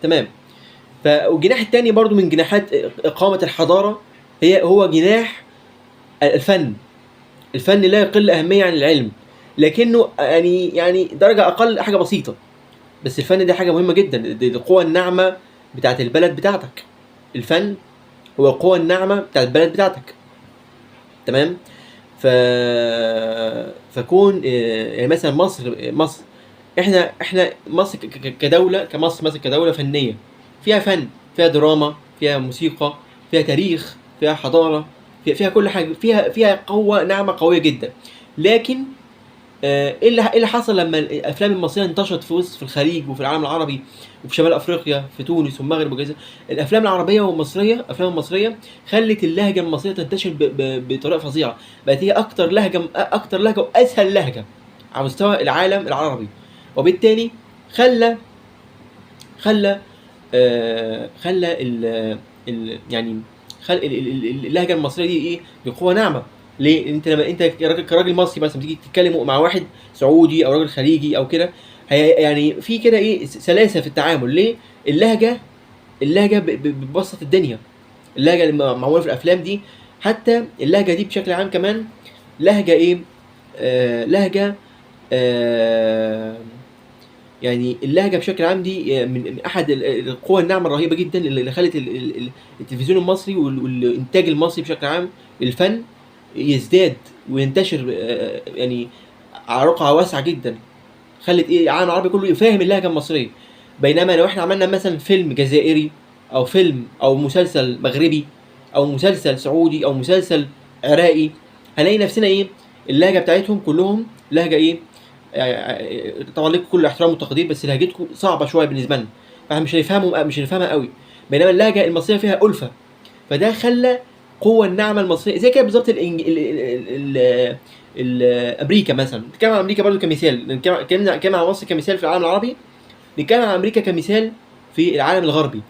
تمام. والجناح الثاني برضو من جناحات إقامة الحضارة هو جناح الفن. الفن لا يقل أهمية عن العلم، لكنه يعني درجة أقل، حاجة بسيطة، بس الفن ده حاجة مهمة جدا. دي القوة الناعمة بتاعت البلد بتاعتك. الفن هو القوة الناعمة بتاعت البلد بتاعتك. تمام. ف فكون يعني مثلا مصر احنا مصر كدولة، كمصر مثلا كدولة فنية، فيها فن، فيها دراما، فيها موسيقى، فيها تاريخ، فيها حضارة، فيها كل حاجة، فيها قوة ناعمة قوية جدا. لكن ايه اللي حصل لما الافلام المصرية انتشرت في وسط، في الخليج وفي العالم العربي وفي شمال افريقيا، في تونس والمغرب والجزائر؟ الافلام العربية والمصريه، الافلام المصرية خلت اللهجة المصرية تنتشر بطريقة فظيعه. بقت هي اكتر لهجه، اكتر لهجه واسهل لهجه على مستوى العالم العربي. وبالتالي خلى خلى خلى ال ال يعني خل اللهجة المصرية دي ايه؟ بقوة ناعمة. ليه؟ انت لما انت كراجل مصري مثلا تيجي تتكلم مع واحد سعودي او راجل خليجي او كده، يعني في كده ايه، سلاسة في التعامل. ليه؟ اللهجه، اللهجة بتبسط الدنيا. اللهجة اللي معمولة في الافلام دي، حتى اللهجة دي بشكل عام كمان لهجه ايه؟ لهجه، آه يعني اللهجة بشكل عام دي من احد القوى الناعمة الرهيبة جدا اللي خلت التلفزيون المصري والانتاج المصري بشكل عام، الفن يزداد وينتشر يعني على رقعه واسعة جدا. خلت ايه، العالم العربي كله يفهم اللهجة المصرية. بينما لو احنا عملنا مثلا فيلم جزائري او فيلم او مسلسل مغربي او مسلسل سعودي او مسلسل عراقي، هنلاقي نفسنا ايه، اللهجة بتاعتهم كلهم لهجه ايه، طبعا لكم كل احترام وتقدير، بس لهجتكم صعبة شوية بالنسبة لنا، فاحنا مش هنفهمها قوي. بينما اللهجة المصرية فيها الفه، فده خلى قوة الناعمة المصرية زي كده بالظبط. الإنج... ال... ال... ال... ال... امريكا مثلا، نتكلم عن امريكا برضو كمثال، نتكلم عن مصر كمثال في العالم العربي، نتكلم عن امريكا كمثال في العالم الغربي.